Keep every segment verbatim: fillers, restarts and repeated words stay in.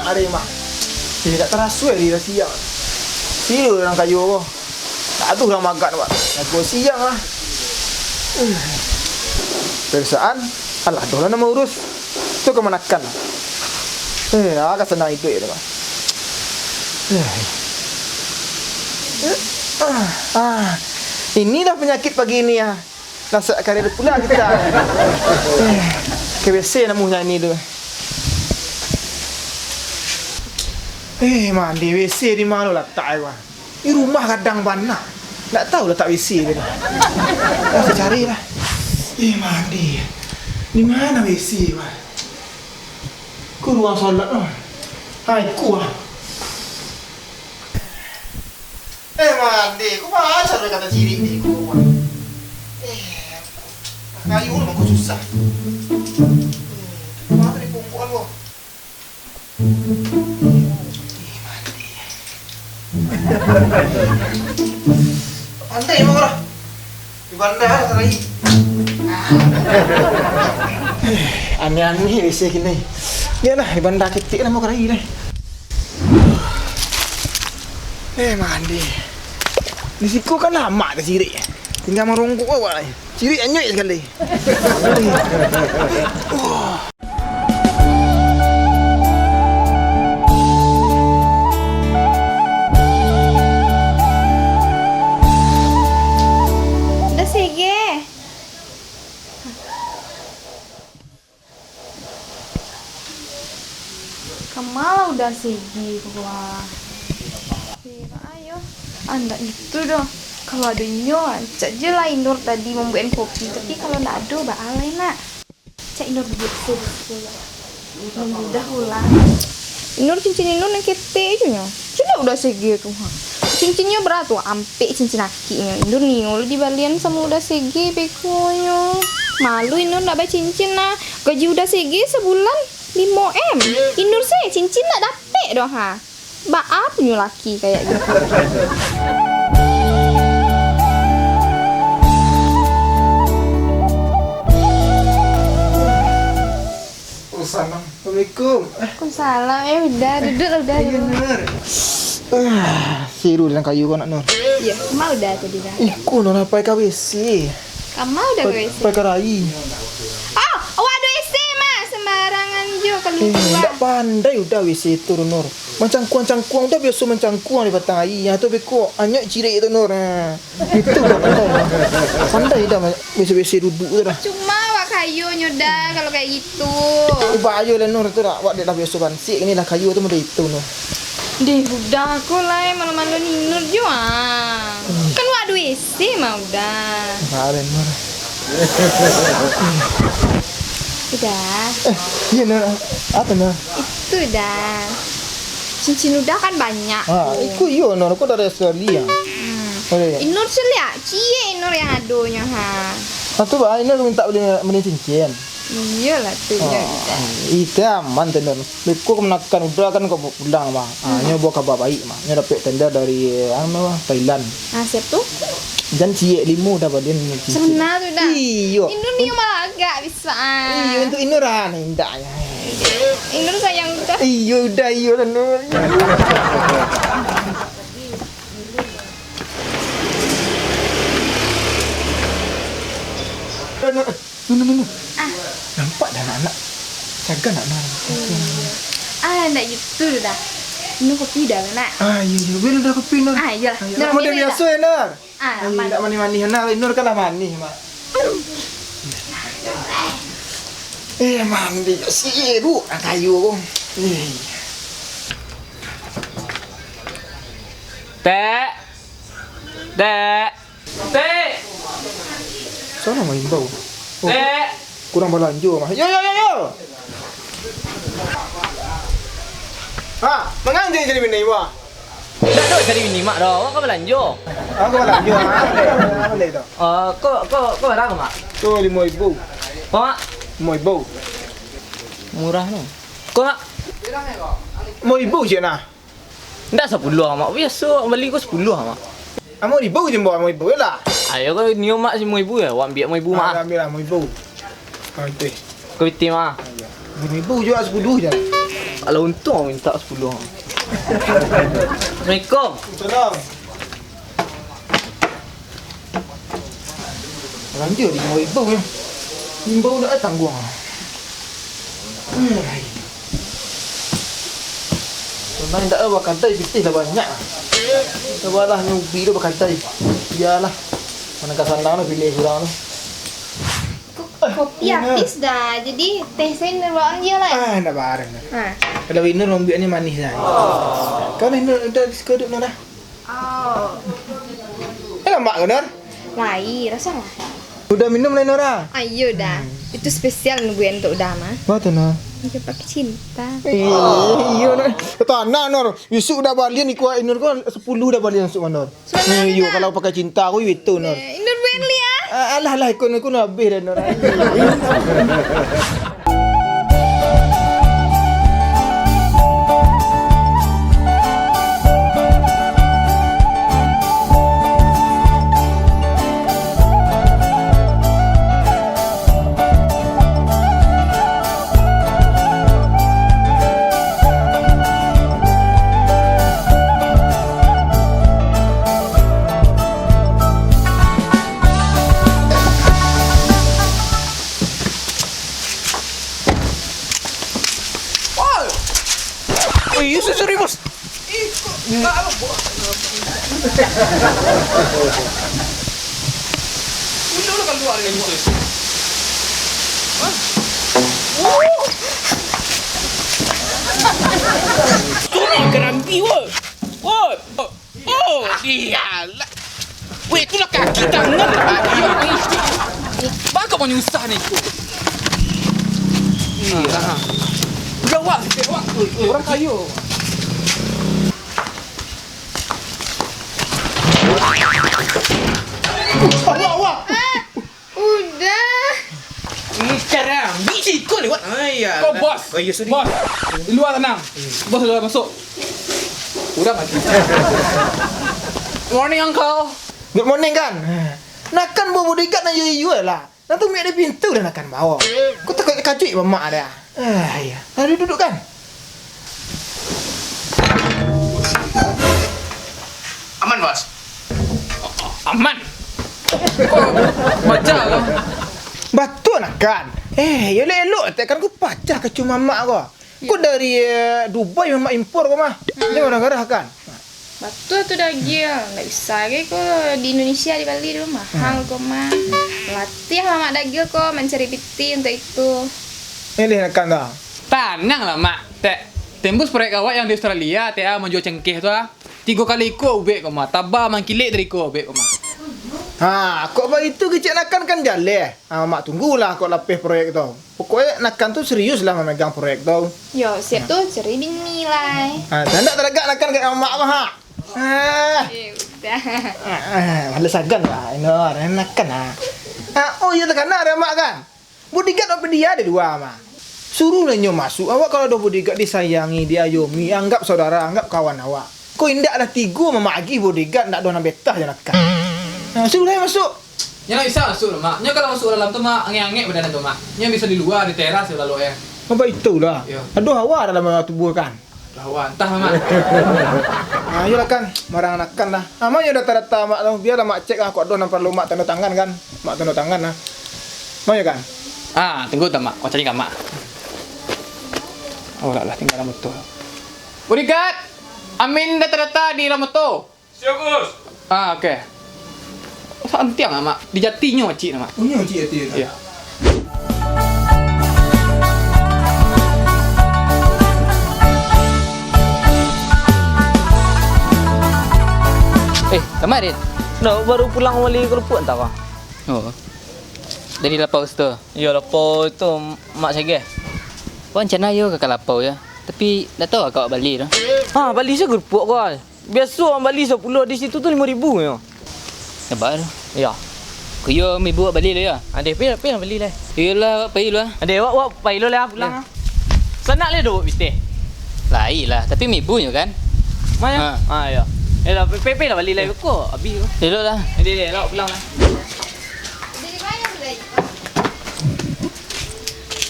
Ari mah. Eh, dak taraso ari lah siang. Siro urang kayo ko. Tak ado urang makan, Pak. Aku siang lah. Eh. Perasaan, alah, doh lah nak maurus. Tu kamanakan. Eh, ah, ka sanang iduik tu, Pak. Eh. Ah, ah. Inilah penyakit pagi ini, ah. Nasak kareh pulang kita. Eh, K B C namuah nyo ini tu. Eh, mandi W C di mano latak ai, wah? Di rumah gadang bana. Ndak tahu latak W C tu. Lah, saya cari lah. Eh, mandi. Di mana W C, wah? Ku ruang solat, wah. Hai, ku, wah. Eh, mandi, ku baca dari kata cirik ni, ku. Eh, kayu mah ku susah. Eh, mata di pungkuan, ku. Eh, mandi. Pandai emang orang. Di banda lah, sarai. Eh, aneh-aneh bisi kini. Bialah, di banda ketek lah mau kerai deh. Eh, mandi. Di siko kan lamak dah cirik. Tinggal marongkok awak lai. Cirik anyuik sakali. Dah sige. Kama lah Uda Sege ko, wah. Iyo, ayo. Ah, ndak itu doh. Kalau ado inyo, cak je lah Inur tadi mambuekan kopi. Tapi kalau ndak ado, baa lai nak. Cak Inur duduak siko. Nunggu Uda pulang. Inur, cincin Inur nan ketek je nyo. Cak Uda Sege tu, ha. Cincinnyo bara tu, ampek cincin akiknyo. Inur nio lo dibalian samo Uda Sege bekonyo. Malu Inur ndak bacincin nah. Gaji Uda Sege sabulan limo M. Inur se cincin ndak dapek doh, ha. Baa punyo laki kayak gitu. Oh, sanang. Assalamualaikum. Waalaikumsalam. Eh, Uda, duduk lah, Uda. Ayo, Nur. Ah, seru dalam kayu kau nak, Nur. Iyo, kama Uda tadi, Uda? Iko, Nur, pai ka W C. Kama Uda ka W C? Pai ka rai. Oh, awak ado W C mah, sembarangan jo kaluar. Eh, ndak pandai Uda W C tu, Nur. Mancangkuang-cangkuang Uda biaso mancangkuang di batang aia. Ha, tu beko, anyuik cirik tu, Nur. Ha. Itu dah pandai. Pandai dah ma-, besi-besi duduk tu dah. Cuma awak kayo nyo dah kalau kayak gitu. Ubah ayo lah Nur tu dah. Awak dek lah biaso bansik, kini lah kayo tu model itu Nur. Deh, Uda ko lai malu-malu ni Nur jo ah. Hmm. Kan awak ado W C mah Uda. Salah Nur. Uda. Eh, iyo Nur. Apo Nur? Itu Uda. Cincin Uda kan banyak. Ha, tu. Iko iyo Nur, ko dari Australia. Hmm. Boleh. Inur celiak, ciek Inur yang adonyo ha. Ha tu bah, Inur minta beli, beli cincin. Iyolah tu, ha, iyo Uda. Itu aman tu Nur. Beko kamanakan Uda kan kau pulang mah. Ha, hmm, nyo bawa kaba baik mah. Nyo dapek tender dari, anu, Thailand. Ah, siap tu? Jan ciek limo Uda balian cincin. Sana tu Uda. Iyo. Inur ni malah agak bisa. Iyo, untuk Inur ah, indak ya. Inur sayang Uda. Iyo, Uda, iyo lah Nur. Nur, Nur, Nur, Nur, Nur. Ah. Nampak dah anak-anak. Sagan nak Nur. Iya. Ah, ndak gitu dah. Inur kopi dah, nak. Ah, iya, iya. Beri dah kopi, Nur. Ah, iyalah. Ah, iya. Nur, model minum biaso dah. Ya, Nur. Ah, ayo, aman. Ndak manih-manih, nah, Inur kan lah manih, Mak. Eh, mandi jo si Edu, nang kayo ko. Eh. Tek. Tek. Tek. Salah maimbau. Oh. Tek. Kurang balanjo mah. Yo, yo, yo, yo. Ha, manganti jadi bini wah. Dak ado cari bini mak doh. Awak ka balanjo. Awak ka balanjo. Ha, boleh, boleh tu. Ah, ko, ko, ko bara ko, Mak? Tu limo ribu. Ko, Mak? Limo ribu. Murah tu. Ko, Mak? Limo ribu je nah. Ndak sapuluah, Mak. Biaso bali ko sapuluah, Mak. Limo ribu je, Mbok, limo ribu je lah. Ayo, ko nio Mak limo ribu ya, wak ambiak limo ribu, Mak. Ah, ambiak lah limo ribu. Ah, itu. Ko piti, Mak. Limo ribu juo sapuluah je. Alah untuang mintak sapuluah. Assalamualaikum. Salam. Ranjau di bawah imbau yo. Imbau ndak tangguang. Hmm. Tunai ndak bakadai, pitih lah banyak. Sabalah nyubi tu bakadai. Bialah. Mana ka sanang lah pilih urang tu. Ko-, kopi habis dah. Jadi teh saya neruakan dia lah. Ah, ndak barang. Ha. Kalau Inur mambuek ni manih dah. Kau Inur udah suka duduk Nora? Oh. Eh, lamak kau, Nor? Lai, rasa lah. Udah minum lain Nora? Ayo dah. Hmm. Itu spesial nungguin untuk udah mah. Apa tu, Nor? Dia pakai cinta. Eh, iyo, Nor. Kata anak, Nor. Besok udah balian ikut Inur kau, sepuluh udah balian masuk, Nor. Sebenarnya. Eh, iyo, kalau pakai cinta aku, itu, Nor. Eh, Inur beli ah. Ah, alah, alah, ikut aku nak habis dah, Nor. Oi, Yusuf, sorry, bos. Iko, ah, apa buat? Udah, udah keluar dari mulut. Hah? Uh. Sorry, kerampi, woi. Woi. Oh, iyalah. Weh, itulah kaki tangan lah. Baka manyusah ni. Iyalah. Gawat, gawat. Orang kayo. Awak, awak. Udah. Ih, cara ambil siko lewat. Ai, ya. Kau bos. Oh, iya, sorry. Bos. Di luar tanang. Bos sudah masuk. Kurang lagi. Morning, Uncle. Good morning, kan? Nakan bawa bodyguard nan iyo-iyo lah. Nan tu miak di pintu dah nakan bawa. Kau takut kacuik mamak dah. Ah, iya. Lalu duduk, kan? Aman, Bos? Aman. Kok baca lah? Batua nakan. Eh, elok-elok tek kan ku pacah kacu mamak ko. Ko dari, eh, Dubai mamak impor ko mah. Jangan marah-marah kan. Batua tu dagiang. Ndak bisa gai ko di Indonesia dibali tu, mahal ko mah. Latiah mamak dagiang ko mancari pitih untuak itu. Eleh nakan dah. Tanang lah, Mak. Tek, tembus proyek awak yang di Australia, tek, ah, manjua cengkeh tu, ah. Tigo kali iko ubek ko mah, taba mangkilek dari iko ubek ko mah. Ha, kok baitu kecek nakan kan jaleh. Ha, mak tunggulah kok lapeh proyek tu. Pokoknyo nakan tu serius lah mamegang proyek tu. Yo, siap tu cari bini lai. Ha, dah ndak taragak nakan kayak mak mah, ha. Ah. Eh, udah. Ah, ah, males sagan lah, Inor, nakan lah. Ah, oh iyo, takana ado mak kan? Bodyguard apa dia di lua mah? Suruhlah inyo masuk. Awak kalau ado bodyguard disayangi, diayomi, anggap saudara, anggap kawan awak. Ko indak lah tigo mamak agiah bodyguard, ndak ado nan betah jo nakan. Nah, suruhlah masuk. Nyo ndak bisa masuk doh, Mak. Nyo kalau masuk dalam tu, Mak, angek-angek badan tu, Mak. Nyo bisa di lua, di teras, di lalok, yo. Apa itulah? Yo. Aduh, hawa dalam tubuh kan. Hawa, antah, Mak. Ah, iyolah kan, marang nakan lah. Ah, ma nyo data-data Mak tu, bialah Mak cek lah, kok ado nan paralu Mak tando tangan kan. Mak tando tangan lah. Ma nyo kan? Ah, tunggu tu, Mak. Kau cari ka Mak. Oh, lah, lah, tinggal dalam motor. Bodyguard! Amin data-data di dalam motor. Siap, Bos. Ah, oke. Santiang lah, Mak. Di Jati nyo, Cik, Mak. Oh, nyo, Cik, Jati, Cik. Iyo. Eh, Kamarin. No, baru pulang bali karupuk antah, Bang. Oh. Dari lapau situ? Iyo, lapau itu, Mak Segeh. Wak rencana iyo ka lapau, yo. Tapi, ndak tahu ka bali tu. Ha, bali sajo karupuk ko ai. Biaso urang bali sapuluah, di situ tu limo ribu nyo. Sabar. Iyo. Ko iyo, ibu bali lah yo. Adeh, pai, pai bali lah. Iyolah, pai lah. Adeh, wak, wak pai lah pulang. Yo. Sanak lah dek pitih. Lai lah, tapi ibu nyo kan? Ma nyo? Ha. Ha, iyo. Iyolah, pai, pai, pai lah bali lah. Yo. Ko abih ko. Iyolah. Adeh, adeh, lah pulang lah.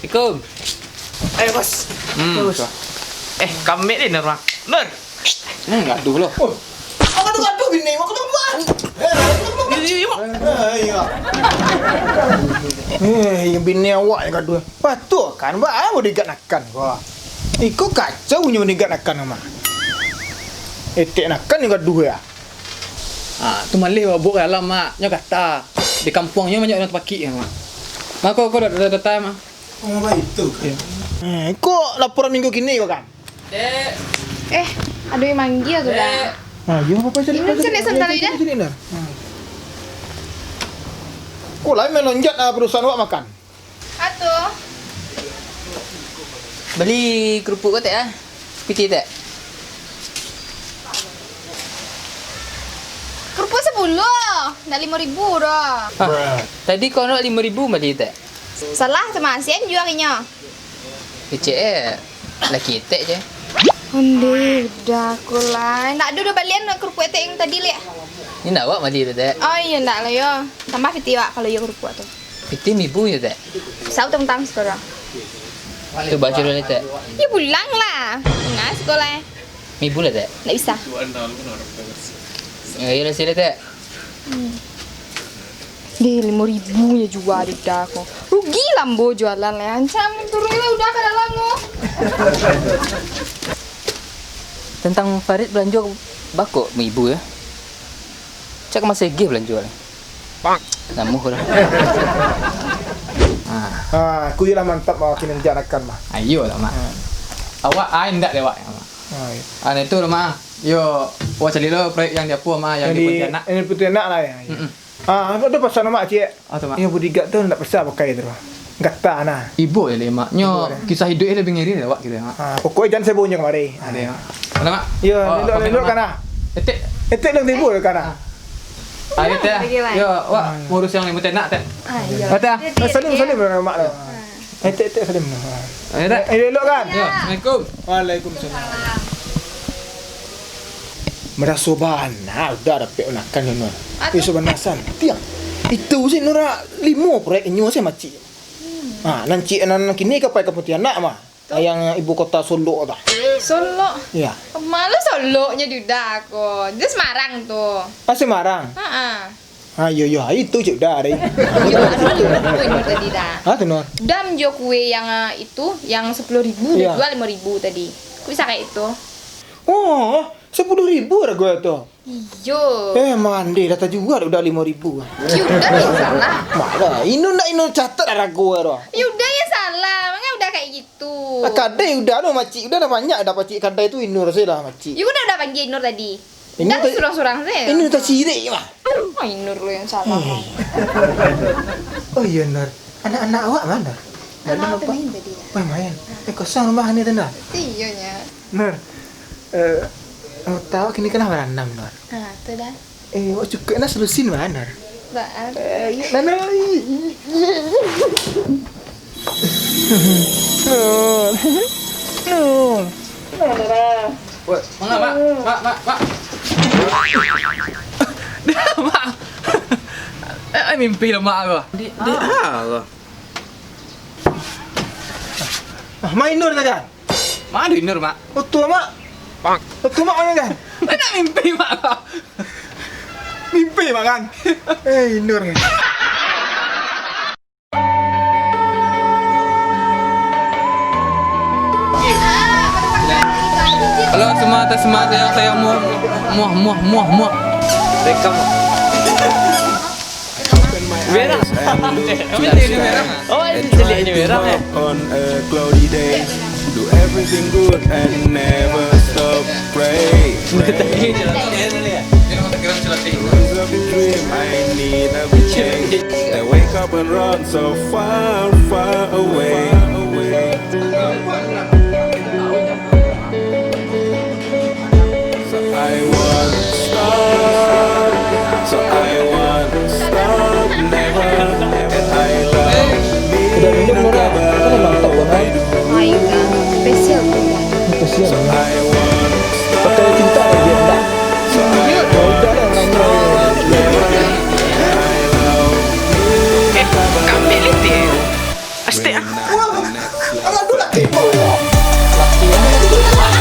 Assalamualaikum. Ayo, Bos. Hmm. Bos. Eh, kambek ni, Nur, Mak. Nur! Nan gaduah lo. Oh. Gaduah-gaduah bini, Mak, kenapa? Eh, Mak. Iyo, iyo, iyo, Mak. Eh, iyo. Eh, iyo, bini awak nan gaduah. Patuah kan, ba, bodyguard Nakan ko. Iko kacau nyo bodyguard Nakan ko, Mak. Etek Nakan nan gaduah, yo. Ah, tu maleh babuak ka dalam, Mak. Nyo kata, di kampuang nyo banyak urang tapakik, Mak. Mako, ko dak, dak, dak, Mak. Oh, baitu kan? Iyo. Eh, ko laporan minggu kini ko kan? Dek. Eh, ado nan manggia tu, Dak. Dek. Ah, iyo, apa-apa, sini, Minum sini, sini, sandal, sini, Ida. Sini, sini, nah. Hmm. Ko lai malonjak, ah, parusahaan awak makan? Atu. Bali kerupuk ko, Tek, ah? Sapiti, Tek? Kerupuk sapuluah, ndak limo ribu doh. Ah, tadi ko ndak limo ribu bali, Tek? Salah tu, Mas. Sian jua inyo. Kecek, eh, laki etek je. Ondeh, udah ko lai. Ndak ado doh balian kerupuk etek nan tadi, lek. Ni ndak awak bali tu, Tek? Oh, iyo, ndak lah, yo. Tambah piti awak kalau iyo kerupuk tu. Piti mibu yo, Tek? Sau tentang sekarang. Tu baju dulu, Tek. Yo, pulang lah. Ngas ko lai. Mibu lah, Tek? Ndak bisa. Yo, iyo lah, sini, Tek. Hmm. Deh, limo ribu nyo jua dek Uda ko. Rugi lah ambo jualan lai. Ancam turun lah Uda ka dalam ko. Tentang Farid balanjo bako mibu yo. Cak masih gih balanjo lai. Namuh lah. Ah. Ha, aku je lah mantap, Mak, kini rencanakan, Mak. Ayo lah, Mak. Ha. Awak ai ndak dek awak, Mak. Ha, iyo. Ah, nah itu lah, Mak. Yo, wah, cari lo proyek yang di apo, Mak, yang di Pontianak? Yang di Pontianak lah, yo. Mm-mm. Ah, ado pasan, Mak, ciek. Ah, tu, Mak. Iyo, bodyguard tu ndak bisa pakai tu. Gata nah. Ibo yo, Mak. Nyo kisah iduik labiah ngeri dari awak kiro, Mak. Ah, pokoknyo jan sabo nyo kamari. Ado, Mak. Ado, Mak. Iyo, elok-elok kan, ah. Etek. Etek nan tibo kan, ah. Ayo, Tek. Yo, wak ngurus yang limo tenak, Tek. Ah, iyo. Tek. Eh, salim, salim, Mak, tu. Etek, etek, salim. Ayo, Tek. Eh, elok kan? Yo, assalamualaikum. Waalaikumsalam. Maraso bana Uda dapek ponakan, Nur. Atu. Ih, sabana santiang. Itu se, Nur, limo proyek inyo se, Mak, ciek. Hmm. Ha, nan ciek nan kini ka pai ka Pontianak, mah. Tu. Yang ibu kota Solok tu. Solok? Iyo. Malu Soloknyo di Uda ko. Di Semarang tu. Ah, Semarang? Ha-ah. Ha, iyo, iyo. Itu ciek Uda, deh. Iyo, anu, itu tadi, Da. Ha, tu, Nur. Uda manjual kue yang, ah, itu, yang sapuluah ribu, iyo, dijual limo ribu tadi. Kok bisa kayak itu? Oh, sapuluah ribu harago tu. Iyo. Eh, mandeh lah, tajua Uda limo ribu. Yo, Uda yang salah. Malah, ino ndak ino catat harago tu. Yo, Uda yang salah. Manga Uda kayak gitu? Ah, kadai Uda tu, Mak, ciek. Uda lah banyak dah, Mak, ciek, kadai tu, Inur se lah, Mak, ciek. Yo, Uda, Uda panggil Inur tadi. Inur Uda ta-, surang-surang se. Inur tacirik, mah. Oh, Inur lo yang salah. Eh. Oh, iyo, Nur. Anak-anak awak ma, Nur? Anak awak tu main tadi, Da. Main, main. Eh, kosong rumah ni tu, Nur. Iyo nyo. Nur, eh, otak awak kini kan lah baranam, Nur. Ha, tu, Da. Eh, awak cukuik nah solusi, Nur. Baa? Eh, iyo, nah, Nur. Nur. Nur. Woi, manga, Mak? Mak, Mak, Mak. Mak. Eh, eh, mimpi lah, Mak, aku. Di, di, ah, aku. Ah, main Nur saja. Mano Inur, Mak? Oto, Mak. Oto, Mak, mano kan? Mana mimpi, Mak? Mimpi, Mak, kan? Eh, Inur. Halo semua, atas semua yang saya muah, muah, muah, muah, muah. Rekam. Merah. Apa dia ni merah? Oh, ini celik ni merah, eh. On a cloudy day, do everything good and never stop pray, pray. Dreams of a dream, I need a change. I wake up and run so far, far away. So I won't stop. So I won't stop, never. And I love me. Udah minum, Nora. Itu kan mantap banget. Ayo, Kak. Spesial tu. Spesial. So I won't stop. Pakai cinta lagi, enggak? So I won't stop, never. And I love me. Eh, kambek letih. Astik ah. Wah, alah tu laki kau. Laki ah.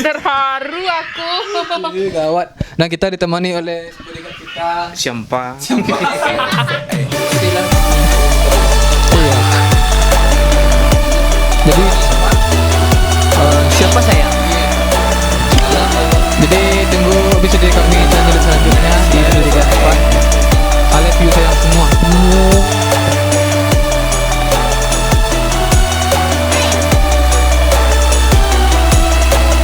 Terharu aku. Ih, gawat. Nah, kita ditemani oleh bodyguard kita. Siapa? Siapa? Iya. Jadi, eh, siapa saya? Jadi, tunggu episode kami